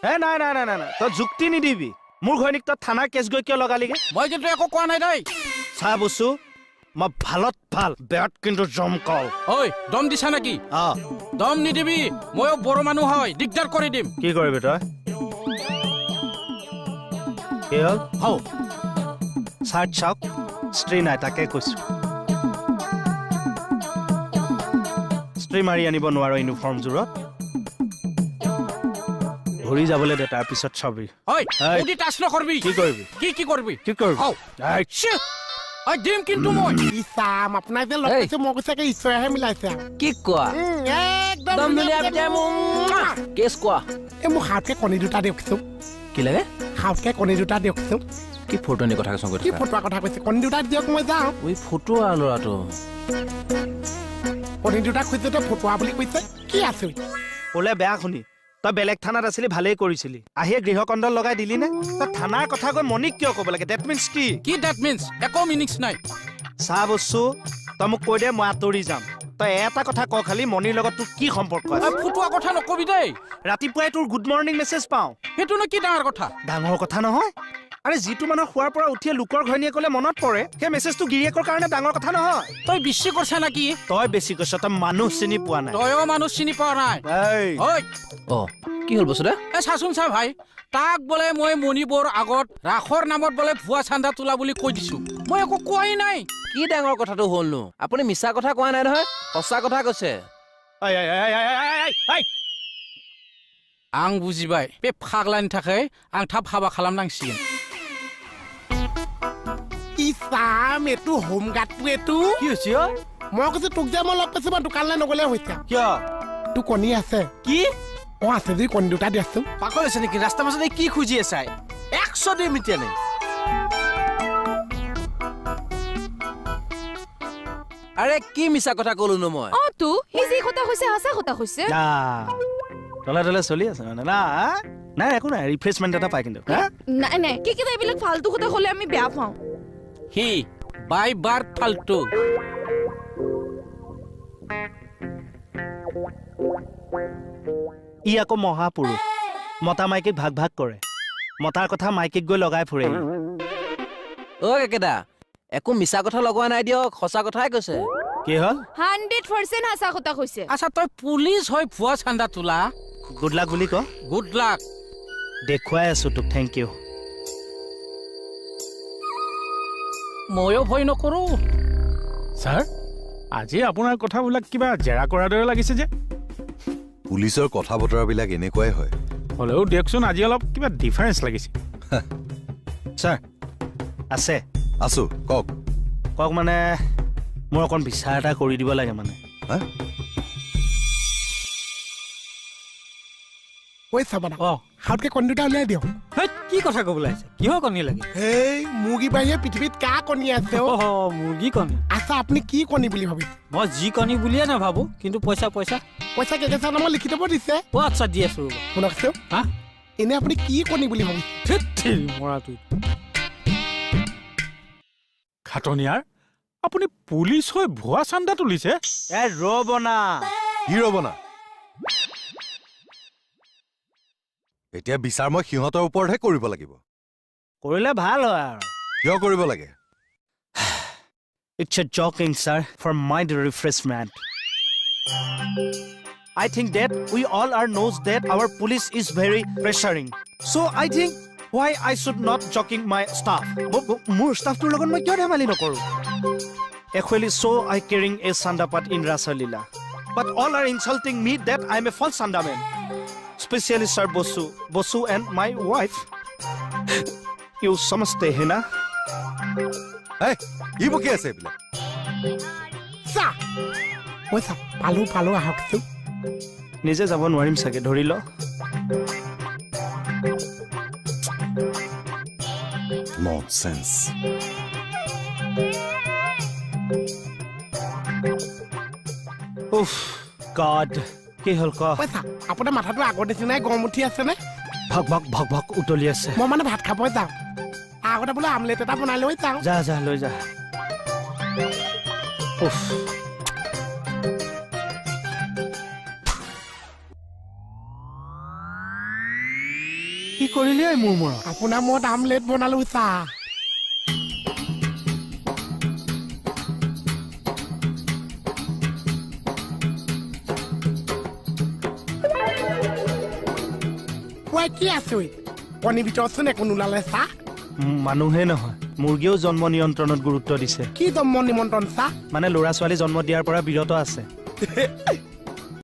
এ নাই নাই নাই নাই, তই যুক্তি নিদিবি। মোৰ ঘৈণীক তই থানাৰ কেছ গৈ কিয় লগালিগে? মই কিন্তু একো কোৱা নাই দেই। চা বস্তু, মই ভালত ভাল, বেয়াত কিন্তু জমকল। ঐ দম দিছা নেকি? দম নিদিবি, ময়ো বড়ো মানুহ হয়, দিগদাৰ কৰি দিম। কি কৰিবি তই? কি হ'ল? হৌ চাৰ্ট চাওক, স্ত্ৰী নাই তাকে কৈছো। স্ত্ৰী মাৰি আনিব নোৱাৰো ইউনিফৰ্মযোৰত। ঘূৰি যাবলৈ দে, তাৰপিছত চাবি। নকৰবি। কি কৰিবি? কি কি কৰিবি? কি কৰিবি? দিম কিন্তু মই। আপোনাৰ যে লগ পাইছো, মই কৈছে ঈশ্বৰেহে মিলাইছে। কি কোৱা? একদম কেছ কোৱা। এই মোক সাউতকে কণী দুটা দিয়কচোন। কি লাগে? সাউতকে কণী দুটা দিয়কচোন। কি ফটোনি কথা কৈছ? কি ফটোৱা কথা কৈছে? কণী দুটা দিয়ক, মই যাওঁ। ঐ ফটোৱা ল'ৰাটো কণী দুটা খুজিছে, তই ফটোৱা বুলি কৈছে। কি আছো ক'লে বেয়া শুনি। তই বেলেগ থানাত আছিলি, ভালেই কৰিছিলি। আহিয়ে গৃহকন্দল লগাই দিলি নে? তই থানাৰ কথা কৈ মনিক কিয় ক'ব লাগে? That means কি? কি that means? একো মিনিংছ নাই। চা বস্তু, তই মোক কৈ দে, মই আঁতৰি যাম। তই এটা কথা ক খালি, মনিৰ লগত তোৰ কি সম্পৰ্ক আছে? ফটোৱা কথা নকবি দেই। ৰাতিপুৱাই তোৰ গুড মৰ্ণিং মেছেজ পাওঁ। সেইটোনো কি ডাঙৰ কথা? ডাঙৰ কথা নহয়। আৰে যিটো মানুহ শোৱাৰ পৰা উঠিয়ে লোকৰ ঘৈণীয়েকলে মনত পৰে, সেই মেছেজটো গিৰিয়েকৰ কাৰণে ডাঙৰ কথা নহয়। তই বেছি কৰিছা নেকি? তই বেছি কৈছ। তই মানুহ চিনি পোৱা নাই। তইও মানুহ চিনি পোৱা নাই। অ কি হ'ল বস্তুটা? এ চাচোন চা ভাই, তাক বোলে মই মণিবৰ আগত ৰাসৰ নামত বোলে ভুৱা চান্দা তোলা বুলি কৈ দিছো। মই একো কোৱাই নাই। কি ডাঙৰ কথাটো হ'লনো? আপুনি মিছা কথা কোৱা নাই নহয়, সঁচা কথা কৈছে। आं बुजिबाय, बे फाग्लानि थाखाय आं थाब हाबा खालामनांसिगोन। ইছাম, এইটো হোমগাৰ্ডটো এইটো কি হৈছে? মই কৈছো তোক যে মই লগ পাইছো, মই দোকানলৈ নগ'লে হৈছে। কিয়? তোৰ কণী আছে? কি? অ আছে যদি কণী দুটা দিয়াচোন। পাগল হৈছে নেকি? ৰাস্তাৰ মাজতে কি খুজি আছে? 100 দিম এতিয়া নাই। আৰে কি মিছা কথা ক'লোনো মই? অ তো সি যি কথা কৈছে সঁচা কথা কৈছে। তলে তলে চলি আছে মানে না? নাই একো নাই, ৰিফ্ৰেছমেণ্ট এটা পাই কিন্তু। নাই নাই, কি কিবা এইবিলাক ফাল্টু কথা ক'লে আমি বেয়া পাওঁ। সি বাই বাৰ ফাল্টু। ই আকৌ মহাপুৰুষ, মতা মাইকীক ভাগ ভাগ কৰে, মতাৰ কথা মাইকীক গৈ লগাই ফুৰে। অ কেকেদা, একো মিছা কথা লগোৱা নাই দিয়ক, সঁচা কথাই কৈছে। কি হ'ল? 100% সঁচা কথা কৈছে। আচ্ছা তই পুলিচ হৈ ভুৱা চান্দা তোলা? গুড লাক বুলি ক। Good luck. দেখুৱাই আছো তোক, thank U. ময়ো ভয় নকৰো। ছাৰ, আজি আপোনাৰ কথাবিলাক কিবা জেৰা কৰাৰ দৰে লাগিছে যে। পুলিচৰ কথা বতৰাবিলাক এনেকুৱাই হয়। হ'লেও দিয়কচোন, আজি অলপ কিবা ডিফাৰেঞ্চ লাগিছে। ছাৰ আছে? আছো, কওক। কওক মানে মোৰ অকণ বিচাৰ এটা কৰি দিব লাগে মানে। ঐ চাবানা, সাউতকে কণী দুটা উলিয়াই দিয়ক। কি কথা ক'বলৈ আহিছে? কিহৰ কণী লাগে? এই মুৰ্গী বাহিৰে পৃথিৱীত কা কণী আছে? অ মুৰ্গী কণী। আচ্ছা আপুনি কি কণী বুলি ভাবিছে? মই যি কণী বুলিয়ে নাভাবো, কিন্তু পইচা পইচা পইচা কেকেচা নামত লিখি থ'ব দিছে। অ আচ্ছা দি আছো ৰ'ব। শুনকচোন, হা এনে আপুনি কি কণী বুলি ভাবিছে? মৰাটো খাটনিয়াৰ, আপুনি পুলিচ হৈ ভুৱা চান্দা তুলিছে? এ ৰ'ব না। কি ৰ'ব না? এতিয়া বিচাৰ মই সিহঁতৰ ওপৰতহে কৰিব লাগিব। কৰিলে ভাল হয় আৰু। কিয় কৰিব লাগে? It's a joking, sir, for my refreshment. I think that we all are knows that our police is very pressuring. So I think why I should not joking my staff. মোৰ ষ্টাফটোৰ লগত মই কিয় ধেমালি নকৰোঁ? Actually, so I carrying a sandapat in Rasalila. But all are insulting me that I am a false sandaman. Especially Sir Bosu, Bosu and my wife. You samajte hai na? Hey, কি বকি আছে এইবিলাক? চা, ঐ চা, পালো পালো, আহকচোন। নিজে যাব নোৱাৰিম চাগে, ধৰি ল। Nonsense. উফ গড, কি হ'ল ক? পইচা, আপোনাৰ মাথাটো আগৰ নিচিনাই গৰম উঠি আছেনে? ভক ভক ভক ভক উতলি আছে। মই মানে ভাত খাব যাওঁ, আগতে বোলে আমলেট এটা বনাই লৈ যাওঁ। যা যা লৈ যা। উফ কি কৰিলি ঐ মোৰ মূৰত? আপোনাৰ মূৰত আমলেট বনালো ছাৰ। কি আছো কণীৰ ভিতৰতচোন একো নোলালে চা। মানুহে নহয়, মুৰ্গীয়েও জন্ম নিয়ন্ত্ৰণত গুৰুত্ব দিছে। কি জন্ম নিমন্ত্ৰণ চা? মানে ল'ৰা ছোৱালী জন্ম দিয়াৰ পৰা বিৰত আছে।